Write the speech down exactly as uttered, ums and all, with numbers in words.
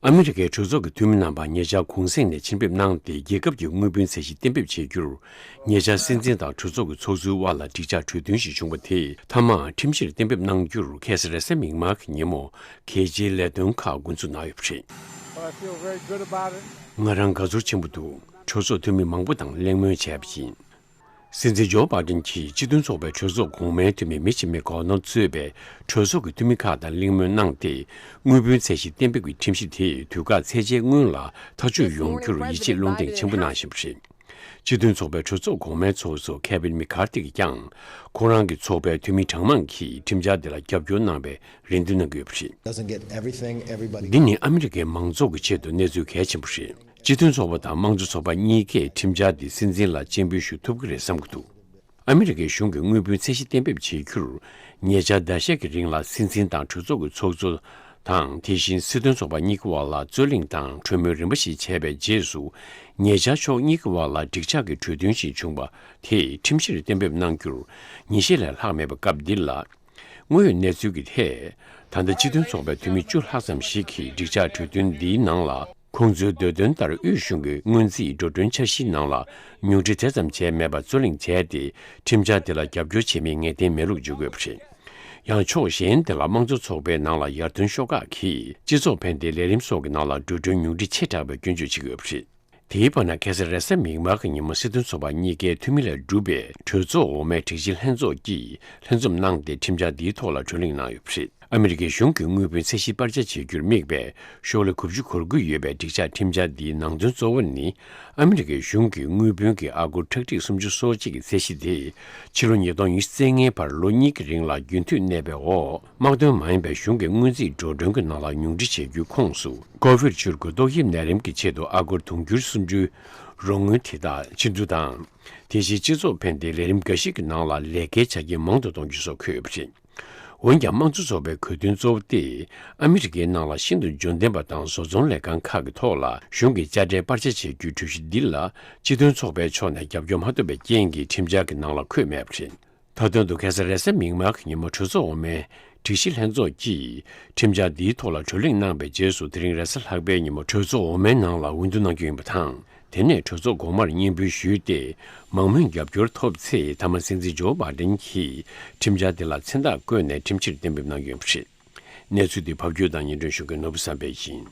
ཨ་མི་རི་ཀའི་གྲོས་ཚོགས་ཀྱི་འཐུས་མི་རྣམ་པ་ཉེ་ཆར་གུང་སེང་ནས་ཕྱིར་འབེབས་གནང་སྟེ། རྒྱལ་ཁབ་ཀྱི་དངུལ་བུན་ཚད་གཞི་གཏན་འབེབས་བྱེད་རྒྱུར། ཉེ་ཆར་སྲིད་འཛིན་དང་གྲོས་ཚོགས་ཀྱི་ཚོགས་གཙོའི་དབར་ལ་འགྲིག་འཇགས་གྲོས་མཐུན་ཞིག་བྱུང་བ་དེས་མཐའ་མར་ཁྲིམས་གཞིར་གཏན་འབེབས་གནང་རྒྱུར། ཁ་སང་རེས་གཟའ་མིག་དམར་གྱི་ཉིན་མོ་གལ་ཆེའི་ལས་དོན་ཁག་འགོ་འཛུགས་གནང་ཡོད་པ་རེད། But I feel very good about it. ང་རང་དགའ་ཚོར་ཆེན་པོ་འདུག་གྲོས་ཚོགས་འཐུས་མི་མང་པོ་དང་གླེང་མོལ་བྱས་པ་ཡིན། སྲིད་འཛིན་ཇོ་བྷའི་ཌེན་གྱིས་སྤྱི་མཐུན་ཚོགས་པའི་གྲོས་ཚོགས་གོང་མའི་འཐུས་མི་མི་ཆི་མེ་ཀོ་ནལ་གཙོས་པའི་གྲོས་ཚོགས་ཀྱི་འཐུས་མི་ཁག་དང་གླེང་མོལ་གནང་སྟེ། དངུལ་བུན་ཚད་གཞི་གཏན་འབེབས་ཀྱི་ཁྲིམས་གཞི་དེ་དུས་བཀག་ཚད་འཇལ་སྔོན་ལ་ཐག་གཅོད་ཡོང་རྒྱུར་ཡིད་ཆེས་བློ་འདེངས་ཆེན་པོ་གནང་བཞིན་པ་རེད། སྤྱི་མཐུན་ཚོགས་པའི་གྲོས་ཚོགས་གོང་མའི་ཚོགས་གཙོ་ཁེ་ཝིན་མི་ཁར་ཐི་གིས་ཀྱང་། ཁོ་རང་གི་ཚོགས་པའི་འཐུས་མི་གྲངས་མང་གིས་ཁྲིམས་འཆར་འདི་ལ་རྒྱབ་སྐྱོར་གནང་བའི་རེ་འདུན་གནང་གི་ཡོད་པ་རེད། Doesn't get everything everybody འདི་ནི་ཨ་མི་རི་ཀའི་མང་ཚོགས་ཀྱི་ཆེད་དུ་གནས་ཚུལ་གལ་ཆེན་པོ་རེད། སྤྱི་མཐུན་ཚོགས་པ་དང་དམངས་གཙོ་ཚོགས་པ་གཉིས་ཀས་ཁྲིམས་འཆར་འདི་སྲིད་འཛིན་ལ་སྤྱན་འབུལ་ཞུ་ཐུབ་ཀྱི་རེད་བསམ་གྱི་འདུག་ཨ་མི་རི་ཀའི་གཞུང་གི་དངུལ་བུན་ཚད་གཞི་གཏན་འབེབས་བྱེད་རྒྱུར། ཉེ་ཆར་ཟླ་ཤས་ཀྱི་རིང་ལ་སྲིད་འཛིན་དང་གྲོས་ཚོགས་ཀྱི་ཚོགས་གཙོ་དང་། དེ་བཞིན་སྲིད་དོན་ཚོགས་པ་གཉིས་ཀྱི་དབར་ལ་རྩོད་གླེང་དང་གྲོས་མོལ་རིམ་པ་ཞིག་བྱས་པའི་རྗེས་སུ། ཉེ་ཆར་ཕྱོགས་གཉིས་ཀྱི་དབར་ལ་འགྲིག་འཇགས་ཀྱི་གྲོས་མཐུན་ཞིག་བྱུང་བ་དེས་ཁྲིམས་གཞིར་གཏན་འབེབས་གནང་རྒྱུར་ཉིན་ཤས་ལས་ལྷག་མེད་པའི་སྐབས་འདི་ལ། དངོས་ཡོད་གནས་ཚུལ་གྱི་ཐད། ད་ལྟ་སྤྱི་མཐུན་ཚོགས་པའི་འཐུས་མི་བཅུ་ལྷག་ཙམ་ཞིག་གིས་འགྲིག་འཇགས་གྲོས་མཐུན་འདིའི་ནང་ལ། ཁོང་ཚོའི་འདོད་དོན་ལྟར་དབུས་གཞུང་གི་སྔོན་རྩིས་འགྲོ་གྲོན་འཆར་གཞིའི་ནང་ལ་ཉུང་འཕྲི་དེ་ཙམ་བྱས་མེད་པར་རྩོད་གླེང་བྱས་ཏེ། ཁྲིམས་འཆར་དེ་ལ་རྒྱབ་སྐྱོར་བྱེད་མིན་ངེས་གཏན་མེད་ལུགས་བརྗོད་དགོས་པ་རེད། ཡང་ཕྱོགས་གཞན་དེ་ལ་དམངས་གཙོ་ཚོགས་པའི་ནང་ལ་ཡར་ཐོན་ཤོག་ཁག་གིས་སྤྱི་ཚོགས་ཕན་བདེའི་ལས་རིམ་སོགས་ཀྱི་ནང་ལ་འགྲོ་གྲོན་ཉུང་འཕྲི་ཆེ་དྲགས་པའི་སྐྱོན་བརྗོད་བྱེད་ཀྱི་ཡོད་པ་རེད། དེའི་བར་ན། ཁ་སང་རེས་གཟའ་མིག་དམར་གྱི་ཉིན་མོ་སྲིད་དོན་ཚོགས་པ་གཉིས་ཀའི་འཐུས་མི་ལས་གྲུབ་པའི་གྲོས་ཚོགས་འོག་མའི་སྒྲིག་གཞི་ལྷན་ཚོགས་ཀྱིས་ལྷན་འཛོམས་གནང་སྟེ། ཁྲིམས་འཆར་འདིའི་ཐོག་ལ་བགྲོ་གླེང་གནང་ཡོད་པ་རེད། ཨ་མི་རི་ཀའི་གཞུང་གི་དངུལ་བུན་ཚད་གཞི་སྤར་ཆ་བྱེད་རྒྱུར་དམིགས་པའི་ཤོག་ལྷེ་དགུ་བཅུ་གོ་དགུ་ཡོད་པའི་སྒྲིག་འཇགས་ཁྲིམས་འཆར་འདིའི་ནང་དོན་གཙོ་བོ་ནི། ཨ་མི་རི་ཀའི་གཞུང་གིས་དངུལ་བུན་གྱི་ཨ་སྒོར་ཁྲག་ཁྲིག་སུམ་ཅུ་སོ་གཅིག་གི་ཚད་གཞི་དེ། ཕྱི་ལོ་ཉིས་སྟོང་ཉི་ཤུ་རྩ་ལྔའི་བར་ལོ་གཉིས་ཀྱི་རིང་ལ་རྒྱུན་མཐུད་གནས་པའི་འོག་དམག་དོན་མ་ཡིན་པའི་གཞུང་གི་སྔོན་རྩིས་འགྲོ་གྲོན་གྱི་ནང་ལ་ཉུང་འཕྲི་བྱེད་རྒྱུའི་ཁོངས་སུ། ཀོ་བིཌ་བཅུ་དགུ་ཏོག་དབྱིབས་ནད་རིམས་ཀྱི་ཆེད་དུ་ཨ་སྒོར་དུང་ཕྱུར་སུམ་ཅུའི་རོགས་དངུལ་དེ་དག་ཕྱིར་བསྡུ་དང་། དེ་བཞིན་སྤྱི་ཚོགས་ཕན་བདེའི་ལས་རིམ་འགའ་ཞིག་གི་ནང་ལ་ལས་ཀའི་ཆ་རྐྱེན་མང་དུ་གཏོང་རྒྱུ་སོགས་འཁོད་ཡོད་པ་རེད། འོན་ཀྱང་། དམངས་གཙོ་ཚོགས་པའི་གོ་མཐུན་གཙོ་བོ་སྟེ། ཨ་མི་རི་ཀའི་ནང་ལ་ཤིན་ཏུ་འབྱོར་ལྡན་པ་དང་བཟོ་ཚོང་ལས་ཁང་ཁག་གི་ཐོག་ལ་གཞུང་གི་དཔྱ་ཁྲལ་སྤར་ཆ་བྱེད་རྒྱུའི་གྲོས་གཞི་འདི་ལ། སྤྱི་མཐུན་ཚོགས་པའི་ཕྱོགས་ནས་རྒྱབ་སྐྱོར་མ་ཐོབ་པའི་རྐྱེན་གྱིས། ཁྲིམས་འཆར་གྱི་ནང་ལ་འཁོད་མེད་པ་རེད། མཐའ་དོན་དུ། ཁ་སང་རེས་གཟའ་མིག་དམར་གྱི་ཉིན་མོ་གྲོས་ཚོགས་འོག་མའི་སྒྲིག་གཞི་ལྷན་ཚོགས་ཀྱིས་ཁྲིམས་འཆར་འདིའི་ཐོག་ལ་བགྲོ་གླེང་གནང་བའི་རྗེས་སུ། དེ་རིང་རེས་གཟའ་ལྷག་པའི་ཉིན་མོ་གྲོས་ཚོགས་འོག་མའི་ནང་ལ་འོས་བསྡུ་གནང་རྒྱུ་ཡིན་པ་དང་། དེ་ནས་གྲོས་ཚོགས་གོང་མར་སྙན་འབུལ་ཞུས་ཏེ། མང་མོས་རྒྱབ་སྐྱོར་ཐོབ་ཚེ། མཐའ་མ་སྲིད་འཛིན་ཇོ་བྷའི་ཌེན་གྱིས་ཁྲིམས་འཆར་དེ་ལ་མཚན་རྟགས་བཀོད་ནས་ཁྲིམས་ཕྱིར་གཏན་འབེབས་གནང་རྒྱུ་ཡིན་པ་རེད། གནས་ཚུལ་འདི་ཕབ་སྒྱུར་དང་སྙན་སྒྲོན་ཞུ་མཁན་ནོར་བུ་བསམ་འཕེལ་ཡིན།